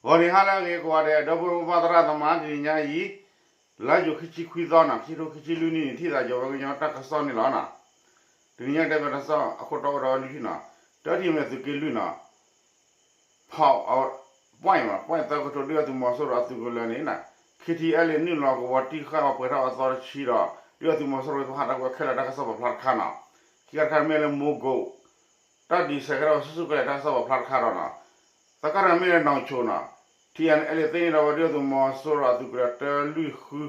ဂီၤနံၤဟါလၢအဂ့ၤကိးဂၤဒဲး ဒီပုၢ်ဝဲၢ်မိၢ်ပၢ်သရၣ်သမါ တနံၤညါအံၤ လါယူၤခံဆံခွံသီနီၤ ခံထိခံဆံလွံၢ်နံၣ်န့ၣ် ထံၣ်သးယီၤဝဲကညီတၢ်ကစီၣ်န့ၣ်လီၤနီၤ. တနံၤညါတဲဘၣ်တၢ်ကစီၣ်အခိၣ်တီအိၣ်ဒီးလွံၢ်ထံၣ်နီၤ. တၢထံၣ်မ့ၢ်သုးက့လွံၢ်နီၤ ဖီၣ် ပွဲၣ်မး ပွဲၣ်သၢကထိ ဒုၣ်ဒါသုးမီၤစိရိၤအသုးကလၢၤန့ၣ် KTLA နုာ်လီၤကဝီၤတံၢ်ဃာ်အီၤပှဲၤထီၣ်အသီတဆံဒီး ဒုၣ်ဒါသုးမီၤစိရိၤသ့ၣ်တဖၣ်ဟးထီၣ်ကွံာ်ခဲလၢာ်တၢ်ကစီၣ်ပာ်ဖျါတခါနီၤ. ခံခါတခါမ့ၢ်လၢမိကိး တၢ်ဒုးဆဲးကဲထီၣ်ဆူၣ်ဆူၣ်ကလဲာ်တၢ်ကစီၣ်ပာ်ဖျါတခါဒီးနီၤ. သၢခါတခါမ့ၢ်လၢနီၣ်ဆိနီၤ TNLA သ့ၣ်န့ၢ်ဒီးဝဲဒုၣ်ဒါသုးမီၤစိရိၤအသုးကလၢၤတၢလွံၢ်ဃု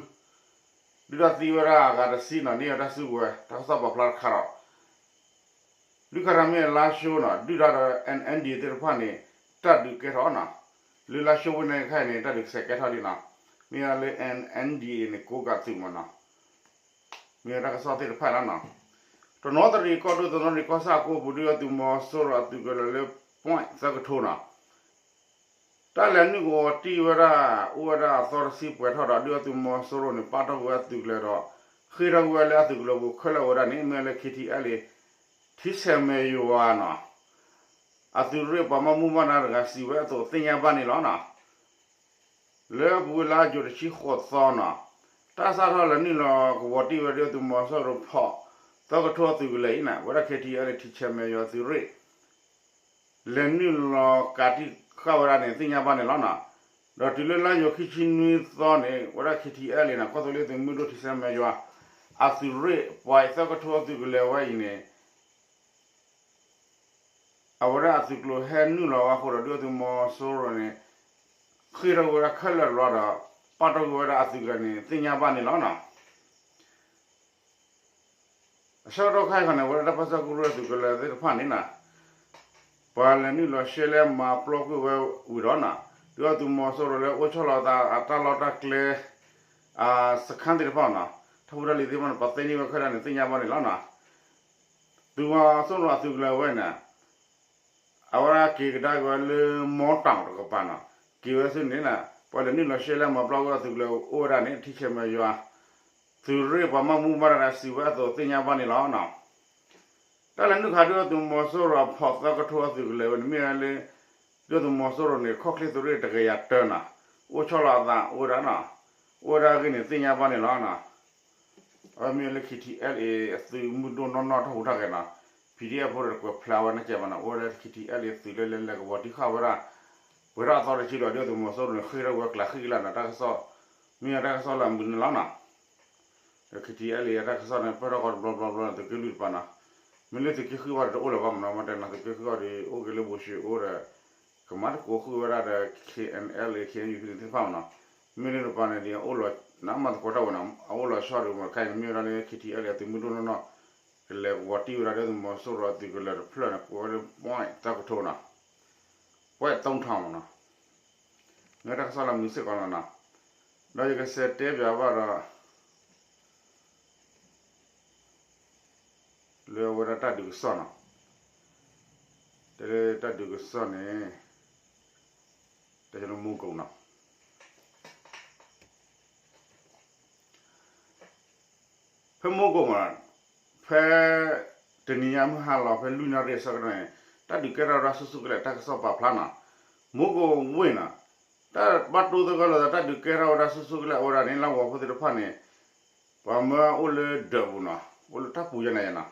ဒုၣ်ဒါသံဝဲဒၣ်အဂၤတဆံနီၤ န့ၢ်ဝဲတၢ်စုကဝဲၤတၢ်ကစီၣ်ပာ်ဖျါတခါဒီး လွံၢ်ခါတခါမ့ၢ်လၢလါၡိနီၤ ဒုၣ်ဒါဒီး NND သ့ၣ်တဖၣ်န့ၣ် တၢ်ဒုးကဲထီၣ်နီၤ. လၢလါၡိဝဲန့ၣ်ခဲအံၤန့ၣ် တၢ်ဒုးကဆဲးကဲထီၣ်ဒံးနီၤ. မ့ၢ်လၢ NND န့ၣ် ကိးကးသုးမးနီၤ. မ့ၢ်တၢ်ကစီၣ်သ့ၣ်တဖၣ်လီၤနီၤ. တနီသရံၣ်ကီၢ်ဒိၣ် တနီသရံၣ်ကီၢ်ဆၣ်အကီၢ်ပူၤ ဒုၣ်ဒါသုးမီၤစိရိၤအသုးကလၢၤလၢ ပွဲၣ်သၢကထိနီၤ တၢ်လဲၤနုာ်ကဝီၤတံၢ်ဝဲဒၣ် အိၣ်ဝဲဒၣ်အသီတဆံပှဲၤထီၣ်ဒီး ဒုၣ်ဒါသုးမီၤစိရိၤန့ၣ် ပာ်ထီၣ်ကွံာ်ဝဲအသုးကလၢၤဒီး ဃ့ၢ်ထီၣ်ကွံာ်ဝဲလၢအသုးကလၢၤပူၤခဲလၢာ်ဝဲဒၣ်န့ၣ် မ့ၢ်လၢ KTLA ထံဆဲးမဲာ်ယွၤနီၤ အသုးရ့ၣ်ပှၤဘၣ်မူဘၣ်ဒါတဂၤစံးဝဲအသိးသ့ၣ်ညါဘၣ်န့ၣ်လီၤနီၤ. လၢအပူၤကွံာ်လါယူၤတဆံဃိးသီနီၤ တၢ်စးထီၣ်လဲၤနုာ်လီၤကဝီၤတံၢ်ဝဲဒၣ်ဒုၣ်ဒါသုးမီၤစိရိၤဖီၣ် သၢကထိအသုးကလၢၤအံၤန့ၣ် ဝဲဒၣ် KTLA ထံဆဲးမဲာ်ယွၤအသုးရ့ၣ် လဲၤနုာ်လီၤကးတံၢ်ဃာ်ဝဲဒၣ်န့ၣ် သ့ၣ်ညါဘၣ်န့ၣ်လီၤနီၤ. ဒီးတုၤလၢလါယူၤခံဆံနွံသီန့ၣ် ဝဲဒၣ် KTLA န့ၣ် ကီၢ်သူလ့ၤသုးမုၢ်ဒိၣ်ထံဆဲးမဲာ်ယွၤ အသုးရ့ၣ် ပှၤသၢကထိအသုးကလၢၤဝဲအံၤန့ၣ် အဝဲဒၣ်အသုးကျိၤဟဲနုာ်လီၤဝဲအဃိဒီး ဒုၣ်ဒါသုးမီၤစိရိၤန့ၣ် ဃ့ၢ်ထီၣ်ကွံာ်ဝဲဒၣ်ခဲလၢာ်တဘျီဒီး ပာ်ထီၣ်ကွံာ်ဝဲဒၣ်အသုးကလၢၤန့ၣ် သ့ၣ်ညါဘၣ်န့ၣ်လီၤနီၤ. အဆၢကတီၢ်ခဲအံၤန့ၣ် ဝဲဒၣ်တၢ်ပၢဆှၢကရူၢ်အသုးကလၢၤသ့ၣ်တဖၣ်န့ၣ်နီၤ ပှၤလဲၤနုာ်လီၤရှဲလဲမၤပျီကွံာ်ဝဲဝံၤဒီးနီၤ ဒုၣ်ဒါသုးမီၤစိရိၤလၢအိၣ်ဆီၣ်လီၤအသးအတၢ်လီၢ်တၢ်ကျဲ အစခန်းသ့ၣ်တဖၣ်နီၤ ထီၣ်ဖိတၢ်လံၤသ့ၣ်တဖၣ်န့ၣ် ပှၤသ့န့ၢ်ဝဲခဲလၢာ်န့ၣ် သ့ၣ်ညါဘၣ်န့ၣ်လီၤနီၤ. သုးမီၤစိရိၤအသုးကလၢၤဝဲန့ၣ် အဝဲဒၣ်က့ၤကဒါက့ၤဝဲလၢ မီတီၣ်တကပၤနီၤ က့ၤဝဲဆူန့ၣ် ပှၤလဲၤနုာ်လီၤရှဲလဲမၤပျီကွံာ်အသုးကလၢၤအိၣ်ဝဲဒၣ်န့ၣ် ထံဆဲးမဲာ်ယွၤ သုးရ့ၣ်ပှၤဘၣ်မူဘၣ်ဒါတဂၤစံးဝဲအသိးသ့ၣ်ညါဘၣ်န့ၣ်လီၤနီၤ. တၢ်လဲၤနုာ်ခးဒုၣ်ဒါသုးမီၤစိရိၤအဖီၣ်သၢကထိအသုးကလၢၤဝဲန့ၣ် မ့ၢ်ဝဲလၢ ဒုၣ်ဒါသုးမီၤစိရိၤန့ၣ် ခီၣ်ချ့သုးရ့ၣ်တကယၤတၢနီၤ အိၣ်ဆီၣ်လီၤအသးအိၣ်ဝဲဒၣ်နီၤ အိၣ်ဝဲဒၣ်အဂ့ၢ်န့ၣ် သ့ၣ်ညါဘၣ်န့ၣ်လီၤနီၤ. အဝဲမ့ၢ်လၢ KTLA အသုးမုၢ်ဒိၣ်နီၢ်နီၢ်ထီၣ်ဟူးထီၣ်ဂဲၤနီၤ PDF ဖိဒီးတကွဲးဖျါဝဲနီတစဲးဘၣ်နီၤ အိၣ်ဝဲဒၣ် KTLA သုးလၢလဲၤလဲၤကဝီၤတံၢ်ဃာ်ဝဲဒၣ် ပှဲၤထီၣ်အသီတဆံဒီး ဒုၣ်ဒါသုးမီၤစိရိၤန့ၣ် ဃ့ၢ်ထီၣ်ဝဲကျးဃံကလၢ်နီၤ တၢ်ကစီၣ် မ့ၢ်တၢ်ကစီၣ်လၢအမုာ်န့ၣ်လီၤနီၤ. ဒီး KTLA အတၢ်ကစီၣ်န့ၣ် ပၢၢ်ထီၣ်ဃီတဘျီဘျီဘျီန့ၣ် သုးက့လွံၢ်တပၤနီၤ မ့ၢ်လၢသုးက့ဃုဘၣ်ဒီးတအိၣ်လၢၤဘၣ်မနီၤ မ့ၢ်တဲနီၤ သုးက့ဃုဘၣ်ဒီးအိၣ်က့ၤလၢဘိၣ်ၡ့အိၣ်ဒီး ကမၤသကိးဃုာ်ဝဲဒၣ်ဒီး KNLA KNU သ့ၣ်တဖၣ်မနီၤ မ့ၢ်လၢတပၤန့ၣ်ဒီး အအိၣ်လီၤ နမၤသကိးတၢ်ဝဲနီၤ အအိၣ်လီၤဆီဒီးမ့ၢ်ခါအံၤန့ၣ် မ့ၢ်ဝဲဒၣ်လၢ KTLA အသုးမုၢ်ဒိၣ်နီၢ်နီၢ် ကလဲၤကဝီၤတံၢ်ဝဲဒၣ်ဒုၣ်ဒါသုးမီၤစိရိၤအသုးကလၢၤတဖျၢၣ်န့ၣ် ကိးဝဲလၢ ပွဲၣ်သၢကထိနီၤ ပွဲၣ်သၢကထိမနီၤ မ့ၢ်တၢ်ကစီၣ်လၢအမုာ်စ့ၢ်ကီးလီၤနီၤ ဒီးယကစးတဲပၠးဘၣ်ဒီး လၢအဝဲဒၣ်တၢ်ဒုးကစီၣ်နီၤ တဲလၢတၢ်ဒုးကစီၣ်န့ၣ် တဲလၢမိကိးနီၤ ဖဲမိကိးမး ဖဲ တနံၤညါမုၢ်ဟါလီၤ ဖဲလွံၢ်နၣ်ရံၣ်အဆၢကတီၢ်န့ၣ် တၢ်ဒုးကဲထီၣ်ဝဲဒၣ်ဆူၣ်ဆူၣ်ကလဲာ် တၢ်ကစီၣ်ပာ်ဖျါနီၤ မိကိးဝ့ၢ်နီၤ တၢ်ဘၣ်တိၢ်သဂၢၢ်လိာ်သး တၢ်ဒုးကဲထီၣ်ဝဲဒၣ်ဆူၣ်ဆူၣ်ကလဲာ်အဝဲဒၣ်န့ၣ် လၢဂီၤဖိသ့ၣ်တဖၣ်န့ၣ် ပှၤမၢအိၣ်လၢဒၢးပူၤနီၤ အိၣ်လၢတၢ်ပူၤယဲန့ၣ်နီၤ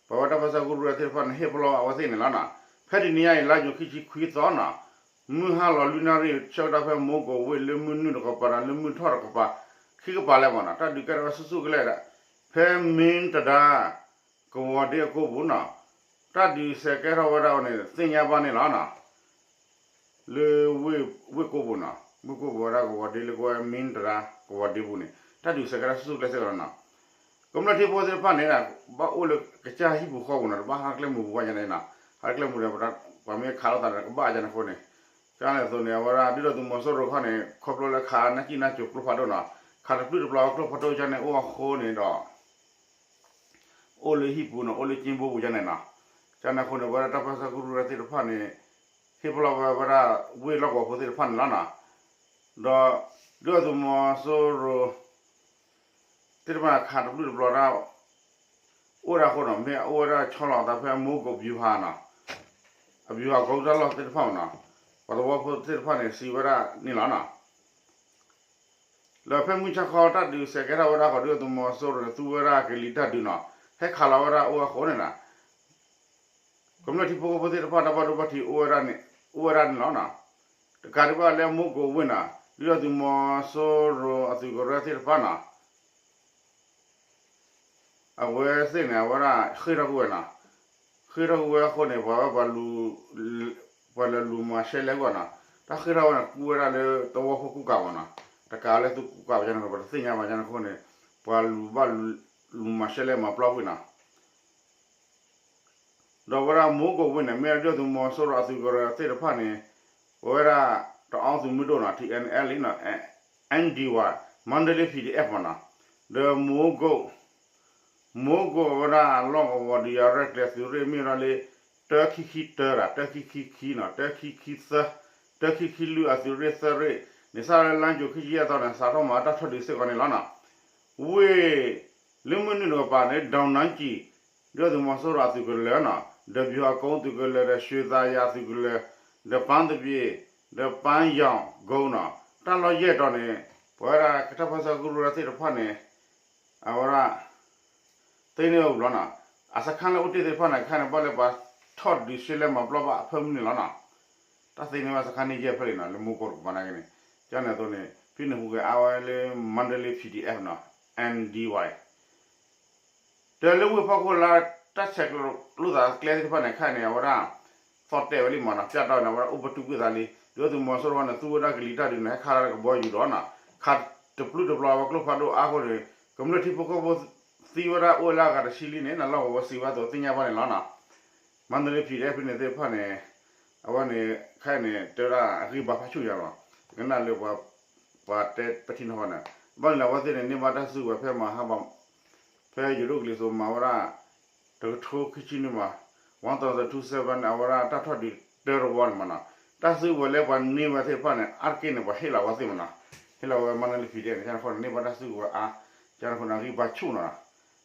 ပှၤဝဲတၢ်ပၢဆှၢကရူၢ်သ့ၣ်တဖၣ်န့ၣ် ဟ့ၣ်ပလီၢ်အဝဲသ့ၣ်န့ၣ်လီၤနီၤ ဖဲတနံၤညါအံၤ လါယူၤခံဆံခွံသီနီၤ မုၢ်ဟါလီၤလွံၢ်နၣ်ရံၣ် ဆၢကတီၢ်ဖဲမိကိးဝ့ၢ်လၢမုၢ်နုာ်တကပၤဒီး လၢမုၢ်ထီၣ်တကပၤ ခံကပၤလၢမးနီၤ တၢ်ဒုးကဲထီၣ်ဝဲဆူၣ်ဆူၣ်ကလဲာ်ဒီး ဖဲမ့ၢ်တဒါ ကဝီၤဒ့အကိာ်ပူၤနီၤ တၢ်ဒုးဆဲးကဲထီၣ်ဝဲဒၣ်အီၤန့ၣ် သ့ၣ်ညါဘၣ်န့ၣ်လီၤနီၤ လၢ ဝ့ၢ်ကိာ်ပူၤနီၤ ဝ့ၢ်ကိာ်ပူၤဝဲဒၣ်ကဝီၤဒ့လၢကဝဲမ့ၢ်တဒါ ကဝီၤဒ့ပူၤန့ၣ် တၢ်ဒုးဆဲးကဲထီၣ်ဆူၣ်ဆူၣ်ကလဲာ်စ့ၢ်ကီးနီၤ ကမျၢၢ်ထံဖိသ့ၣ်တဖၣ်န့ၣ် ဘၣ်အိၣ်လၢကစၢ်ဟံၣ်ပူၤဃီပူၤနီၤ တဘၣ်ဟးကျဲမုာ်ပူၤဘၣ်ယဲန့ၣ်နီၤ ဟးကျဲမုာ်ဒီး ပှၤမ့ၢ်ခးလိာ်သးဒီးကဘၣ်ယဲန့ၣ်အဃိန့ၣ် ကန့ၣ်အသိးန့ၣ် အဝဲဒၣ်ဒုၣ်ဒါသုးမီၤစိရိၤခီန့ၣ် ခီဖျိလၢခးနၢ်ကံၣ်နၢ်ကိၤကျိဖးဒိၣ်နီၤ ခးတပျုၢ်တပျီၤကျိဖးဒိၣ်ကန့ၣ်အိၣ်အဃိန့ၣ်ဒီး အိၣ်လၢဟံၣ်ပူၤနီၤ အိၣ်လၢကၠ့ဘိပူၤယဲန့ၣ်နီၤ ကန့ၣ်အဃိန့ၣ် အဝဲဒၣ်တၢ်ပၢဆှၢကရူၢ်သ့ၣ်တဖၣ်န့ၣ် ဟ့ၣ်ပလီၢ်ဝဲဝဲဒၣ်ဝ့ၢ်လီၢ်ကဝီၤဖိသ့ၣ်တဖၣ်န့ၣ်လီၤနီၤ ဒီး ဒုၣ်ဒါသုးမီၤစိရိၤ သ့ၣ်တဖၣ်ခးတပျုၢ်တပျီၤတၢ် အိၣ်ဒၣ်အဃိနီၤ မ့ၢ်အအိၣ်ဝဲဒၣ်ဆီလီၤအသးဖဲမိကိးဗျူဟာနီၤ အဗျူဟာကုန်းတၢ်လီၢ်သ့ၣ်တဖၣ်မနီၤ ပှၤသဝီဖိသ့ၣ်တဖၣ်န့ၣ် စံးဝဲဒၣ်န့ၣ်လီၤနီၤ. လၢဖဲမုၢ်ဆါခီတၢ်ဒုးစဲးကဲထီၣ်ဝဲဒၣ်ဃီၤ ဒုၣ်ဒါသုးမီၤစိရိၤန့ၣ် သူဝဲဒၣ်ကလံၤတၢ်ဒုးနီၤ ဟဲခးလီၤဝဲဒၣ်အိၣ်ဝဲအဃိန့ၣ်နီၤ ကမျၢၢ်ထံဖိကီၢ်ဖိသ့ၣ်တဖၣ် တၢ်ဘၣ်ဒိဘၣ်ထံးအိၣ်ဝဲဒၣ်န့ၣ် အိၣ်ဝဲဒၣ်န့ၣ်လီၤနီၤ. တကးဒံးဘၣ်လၢ မိကိးဝ့ၢ်နီၤ ဒုၣ်ဒါသုးမီၤစိရိၤအသုးကရၢသ့ၣ်တဖၣ်နီၤ အဝဲသ့ၣ်န့ၣ် အဝဲဒၣ်ဃ့ၢ်ထီၣ်ကွံာ်ဝဲနီၤ. ဃ့ၢ်ထီၣ်ကွံာ်ဝဲအဃိန့ၣ် ပှၤဝဲပှၤ ပှၤလဲၤလူၤမၤရှဲလဲၣ်ကွံာ်နီၤ. တၢ်ဃ့ၢ်ထီၣ်ဝဲန့ၣ် ကူဝဲဒၣ်လၢသဝီဖိကူကၤမးနီၤ. တကးလၢသုကူကၤဘၣ်န့ၣ် ပတသ့ၣ်ညါဘၣ်န့ၣ်အဃိန့ၣ် ပှၤလူၤဘၣ်လူၤမၤရှဲလဲၣ်မၤပျီကွံာ်နီၤ. ဒီးဝဲဒၣ်မိကိးဝ့ၢ်န့ၣ် မ့ၢ်ဒုၣ်ဒါသုးမီၤစိရိၤအသုးကရၢသ့ၣ်တဖၣ်န့ၣ် ပဝဲဒၣ်တအီသုးမုၢ်ဒိၣ်နီၤ ထံၣ်အဲၣ်လ်အ့နီၤ အၣ်ဒံဝါ မါဒလ့ ပီၣ်ဒံၣ်အဲၣ်ပီၣ်နီၤ ဒီးမိကိး မိကိးဝဲဒၣ်လီၢ်ကဝီၤဒုးယၤရဲၣ်ကျဲၤသုးရ့ၣ်မ့ၢ်ဝဲဒၣ်လၢ တၢခံခံတၢဒီး တၢခံခံခံနီၤ တၢခံခံသၢ တၢခံခံလွံၢ်အသုးရ့ၣ်သၢရ့ၣ်န့ၣ် စးလၢလါယူၤခံဆံယဲၢ်သီန့ၣ် စးထီၣ်မၤတၢ်ထီၣ်ဒုးစ့ၢ်ကီးန့ၣ်လီၤနီၤ. ဝ့ၢ် လၢမုၢ်နုာ်တကပၤန့ၣ် ဒီနကံၣ် ဒုၣ်ဒါသုးမီၤစိရိၤအသုးကလၢၤနီၤ ဒီးပယီၤအကိသုးကလၢၤ ဒီးရွှေသာယၤသုးကလၢၤ ဒီးပန်းသပြေ ဒီးပန်းရောင်ကုန်းနီၤ တၢ်လီၢ်ယဲၢ်တီၤန့ၣ် ပဝဲဒၣ်ကထၢၣ်ဖၢဆၢကရူၢ်သ့ၣ်တဖၣ်န့ၣ် အဝဲဒၣ် သ့န့ၢ်ဝဲဘျီနီၤ အစခါလၢအိၣ်တ့ၢ်သ့ၣ်တဖၣ်န့ၣ် ခဲအံၤန့ၣ် ဘၣ်လၢပှၤထီၣ်ဒုးရှဲလဲမၤပျီဘၣ်အဖၢမုၢ်န့ၣ်လီၤနီၤ. တၢ်သ့န့ၢ်ဝဲစခါန့ၣ်ယဲၢ်ဖျၢၣ်လံနီၤ လၢမိကိးတကပၤနာ်က့န့ၣ် ကန့ၣ်အသိးန့ၣ် ဖဲန့ၣ်ဟူးဂဲၤအါဝဲလၢ မါဒလ့ ပီၣ်ဒံၣ်အဲၣ်နီၤ အၣ်ဒံဝါ တၢ်လၢဝ့ၢ်ဖီခိၣ်လါ တၢ်ဆဲးကျိးလိာ်သးကျဲသ့ၣ်တဖၣ်န့ၣ် ခဲအံၤန့ၣ် အဝဲဒၣ် သီၣ်တဲာ်ဝဲလံမးနီၤ ပျၢ်တီၢ်န့ၣ် အဝဲဒၣ်အိၣ်ပတုာ်ကွံာ်သးလံ ဒုၣ်ဒါသုးမီၤစိရိၤန့ၣ် သူဝဲဒၣ်ကလံၤတၢ်ဒုးန့ၣ် ဟဲခးလီၤကဘီယူၤဒီးနီၤ ခးတပျုၢ်တပျီၤဝဲကျိဖးဒိၣ်အါအဃိန့ၣ် ကမျၢၢ်ထံဖိကီၢ်ဖိသံဝဲဒၣ်အိၣ်ဝဲလၢအဂၤတဆံလံန့ၣ် နလီၢ်ကဝီၤစံးဝဲအသိးသ့ၣ်ညါဘၣ်န့ၣ်လီၤနီၤ. မါဒလ့ ပီၣ်ဒံၣ်အဲၣ်ဖဲန့ၣ်သ့ၣ်တဖၣ်န့ၣ် အဝဲန့ၣ် ခဲအံၤန့ၣ် တဲဝဲဒၣ်အဂံၢ်ဘါဖးဆူၣ်ညါလီၤ ကနၣ်လၢ ပှၤတဲပထံနီၤဖးန့ၣ် ဘၣ်န့ၣ်လၢအဝဲသ့ၣ်န့ၣ် န့ၢ်ဘၣ်တၢ်စုကဝဲၤဖဲမၤဟးဘၣ် ဖဲယိၤဒိၣ်ကလံၤစိးမၤဝဲဒၣ် တကထိခံဆံနွံမး one thousand two seven အဝဲဒၣ်တၢ်ထီၣ်ဒုးတၢတဝီန့ၣ်မးနီၤ တၢ်စုကဝဲၤလၢပှၤန့ၢ်ဝဲသ့ၣ်တဖၣ်န့ၣ် အါတက့ၢ်န့ၣ် ပှၤဟ့ၣ်လီၤဝဲသ့ၣ်မးနီၤ ဟ့ၣ်လီၤဝဲမါဒလ့ ပီၣ်ဒံၣ်အဲၣ်န့ၣ် ကန့ၣ်အဃိန့ၣ် န့ၢ်ဘၣ်တၢ်စုကဝဲၤအါ ကန့ၣ်အဃိန့ၣ် အဂံၢ်ဘါဆူၣ်နီၤ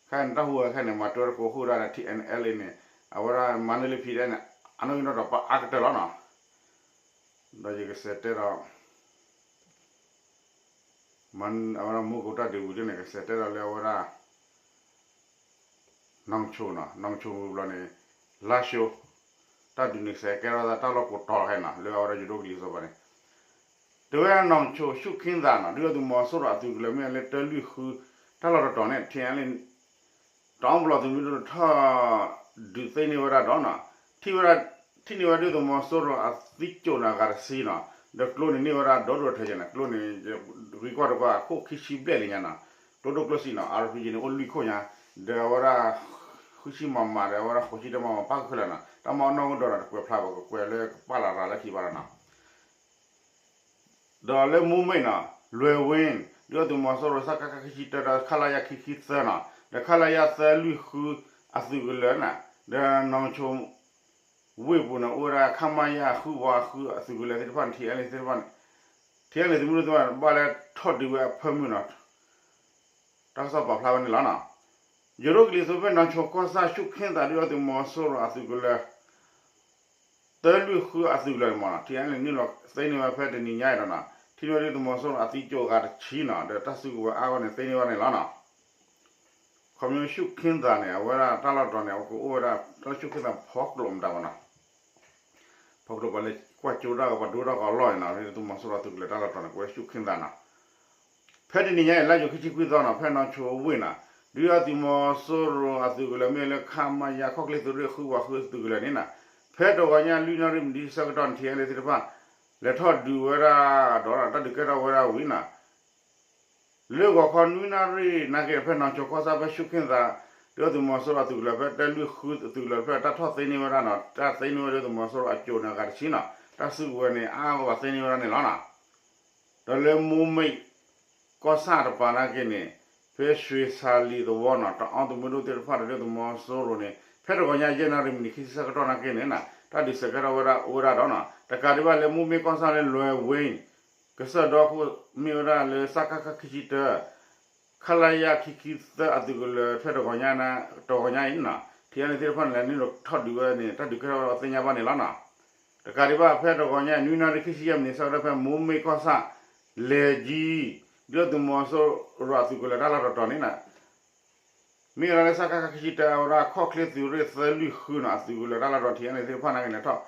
ခဲအံၤန့ၣ် တၢ်ဟူးဝဲခဲအံၤန့ၣ် မၤတၢ်တကိးဃုာ်ဒၣ်ဒီး ထံၣ်အဲၣ်လ်အ့န့ၣ် အဝဲဒၣ်မါဒလ့ ပီၣ်ဒံၣ်အဲၣ်န့ၣ် အနီၣ်ဂံၢ်နီၣ်ဒွးပာ်အါကတၢၢ်လီၤနီၤ ဒီးယကစးတဲဒီး အဝဲဒၣ်မိကိးတၢ်ဒုးဝံၤဒ်န့ၣ် ကစးတဲဒီးလၢအဝဲဒၣ် နီၢ်ဆိနီၤ နီၢ်ဆိဝံၤဘျီန့ၣ် လါၡိ တၢ်ဒုးန့ၣ်ကစးကဲထီၣ်သးတၢ်လီၢ်ကိးတီၤခဲအံၤနီၤ လၢအဝဲဒၣ်ယိၤဒိၣ်ကလံၤစိးဘၣ်န့ၣ် တဲဝဲနီၢ်ဆိ ရှုခ့သးနီၤ ဒုၣ်ဒါသုးမီၤစိရိၤအသုးကလၢၤမ့ၢ်လၢတၢလွံၢ်ဃု တၢ်လီၢ်တတီၤန့ၣ် ထံၣ်အဲၣ်လ့ တအီဘျီသုးမုၢ်ဒိၣ်ထီၣ်ဒုးသ့န့ၢ်ဝဲဒၣ်ဒီးနီၤ ထံၣ်ဝဲဒၣ် ထံၣ်န့ၢ်ဝဲဒုၣ်ဒါသုးမီၤစိရိၤအသံကၠိၣ်န့ၣ် အဂၤတဆံနီၤ ဒီးကျိန့ၣ်န့ၢ်ဝဲဒၣ်ဒီဒိၣ်ထီၣ်ယဲၢ်န့ၣ် ကျိန့ၣ် ဂံၢ်ကွၢ်တကွၢ်အခိၣ်ခံဆံဘျဲၣ်လံညါနီၤ ကျိဒိၣ်ကျိဆံးနီၤ အါရ်ပံယံၤန့ၣ် အိၣ်လွံၢ်ခိၣ်ညါ ဒီးအဝဲဒၣ် ဃုဆံမးမးဒီး အဝဲဒၣ်ဃိးဆံတမးမးပၣ်ဃုာ်ခဲလၢာ်နီၤ တၢ်မၤအီၣ်နီၢ်ကဒီးဒီး တကွဲးဖျါဘၣ် ကကွဲးလၢကပာ်လီၤရၤလၢခံဘၣ်လီၤနီၤ ဒီးလၢမူမ့ၣ်နီၤ လွဲၤဝ့ၣ် ဒုၣ်ဒါသုးမီၤစိရိၤ စကခ ခံဆံတၢ ဒီး ခလရ ခံဆံသၢနီၤ ဒီး ခလရ သၢလွံၢ်ဃု အသုးကလၢၤန့ၣ် ဒီးနီၢ်ဆိ ဝ့ၢ်ပူၤန့ၣ် အိၣ်ဝဲဒၣ် ခမရ ဃုဝါဃု အသုးကလၢၤသ့ၣ်တဖၣ်န့ၣ် ထံၣ်အဲၣ်လ့သ့ၣ်တဖၣ်န့ၣ် ထံၣ်အဲၣ်လ့သုးမုၢ်ဒိၣ်သ့ၣ်တဖၣ်န့ၣ် ဘၣ်လၢထီၣ်ဒုးဝဲအဖၢမုၢ်နီၤ တၢ်ကစီၣ်ပာ်ဖျါဝဲန့ၣ်လီၤနီၤ ယိၤဒိၣ်ကလံၤစိးဖဲနီၢ်ဆိကီၢ်ဆၣ် ရှုခ့သး ဒုၣ်ဒါသုးမီၤစိရိၤအသုးကလၢၤ တၢလွံၢ်ဃုအသုးကလၢၤန့ၣ်မးနီၤ ထံၣ်အဲၣ်လ့န့ၢ်လီၤသ့န့ၢ်ဝဲဖဲတနံၤညါအံၤဒီးနီၤ ထံၣ်န့ၢ်ဝဲဒုၣ်ဒါသုးမီၤစိရိၤအသံကၠိၣ်အဂၤတဆံနီၤ ဒီးတၢ်စုကဝဲၤအါဂီၢ်န့ၣ်သ့န့ၢ်ဝဲန့ၣ်လီၤနီၤ ခီဖျိရှုခ့သးန့ၣ် အဝဲဒၣ်တၢ်လီၢ်တတီၤန့ၣ် အဝဲကအိၣ်ဝဲဒၣ် တၢ်လၢရှုခ့သးဖီကျိၤမတၤဘၣ်နီၤ ဖီကျိၤပှၤလၢကွၢ်ကၠိတၢ်ဂီၤ ပှၤဒိတၢ်ဂီၤအလီၢ်န့ၣ်နီၤ ဒုၣ်ဒါသုးမီၤစိရိၤအသုးကလၢၤတၢ်လီၢ်တတီၤန့ၣ် ကအိၣ်ဝဲရှုခ့သးနီၤ ဖဲတနံၤညါအံၤ လါယူၤခံဆံခွံသီနီၤ ဖဲနီၢ်ဆိဝ့ၢ်နီၤ ဒုၣ်ဒါသုးမီၤစိရိၤအသုးကလၢၤမ့ၢ်လၢ ခမရ ခီၣ်ချ့သုးရ့ၣ်ဃုဝါဃုသုးကလၢၤန့ၣ်နီၤ ဖဲတဂီၤညါလွံၢ်နၣ်ရံၣ်မံးနံးဆၢကတီၢ်န့ၣ် ထံၣ်အဲၣ်လ့သ့ၣ်တဖၣ် လဲၤထီၣ်ဒုးဝဲဒၣ်ဒီး တၢ်ဒုးကဲထီၣ်ဝဲဒၣ်ဝံၤနီၤ လၢဂီၤခီနွံနၣ်ရံၣ်နာ်က့ ဖဲနီၢ်ဆိကီၢ်ဆၣ်ဖဲရှုခ့သး ဒုၣ်ဒါသုးမီၤစိရိၤအသုးကလၢၤ ဖဲတၢလွံၢ်ဃုအသုးကလၢၤဖဲတၢ်ထီၣ်သ့န့ၢ်ဝဲဒၣ်နီၤ တၢ်သ့န့ၢ်ဝဲဒုၣ်ဒါသုးမီၤစိရိၤအကၠိၣ်န့ၣ်အဂၤတဆံနီၤ တၢ်စုကဝဲၤန့ၣ် အါဂီၢ်ဘၣ်သ့န့ၢ်ဝဲဒၣ်န့ၣ်လီၤနီၤ ဒီးလၢမိၢ်မ့ၢ်ကီၢ်ဆၣ်တပၤနာ်က့န့ၣ် ဖဲရွှေဆံလံသဝီနီၤ တအီသုးမုၢ်ဒိၣ်သ့ၣ်တဖၣ်ဒီးဒုၣ်ဒါသုးမီၤစိရိၤန့ၣ် ဖဲတဂီၤညါယဲၢ်နၣ်ရံၣ်မံးနံးခံဆံဆၢကတီၢ်နာ်က့န့ၣ်နီၤ တၢ်ဒုးစဲးကဲထီၣ်ဝဲဒၣ်အိၣ်ဝဲဒၣ်ဒီးနီၤ တကးဒံးဘၣ်လၢမိၢ်မ့ၢ်ကီၢ်ဆၣ်လၢလွဲၤဝ့ၢ် ကစၢၢ်ဒီခိၣ်မ့ၢ်ဝဲဒၣ်လၢ စကခ ခံဆံတၢ ခလရ ခံဆံသၢအသုးကလၢၤ ဖဲတဂီၤညါ တဂီၤညါအံၤနီၤ ထံၣ်အဲၣ်လ့သ့ၣ်တဖၣ်န့ၣ် လဲၤနုာ်လီၤထီၣ်ဒုးဝဲန့ၣ် တၢ်ဒုးကဲထီၣ်ဝဲဒၣ်သ့ၣ်ညါဘၣ်န့ၣ်လီၤနီၤ တကးဒံးဘၣ် ဖဲတဂီၤညါ နွံနၣ်ရံၣ်ခံဆံယဲၢ်မံးနံးဆၢကတီၢ် ဖဲမိၢ်မ့ၢ်ကီၢ်ဆၣ် လဲၤကံ ဒုၣ်ဒါသုးမီၤစိရိၤအသုးကလၢၤတၢ်လီၢ်တတီၤန့ၣ် မ့ၢ်ဝဲဒၣ်လၢစကခ ခံဆံတၢ အဝဲဒၣ်ခီၣ်ချ့သုးရ့ၣ်သၢလွံၢ်ဃုနီၤ အသုးကလၢၤတၢ်လီၢ်တတီၤ ထံၣ်အါန့ၣ်သ့ၣ်တဖၣ်နာ်က့န့ၣ်ထီၣ်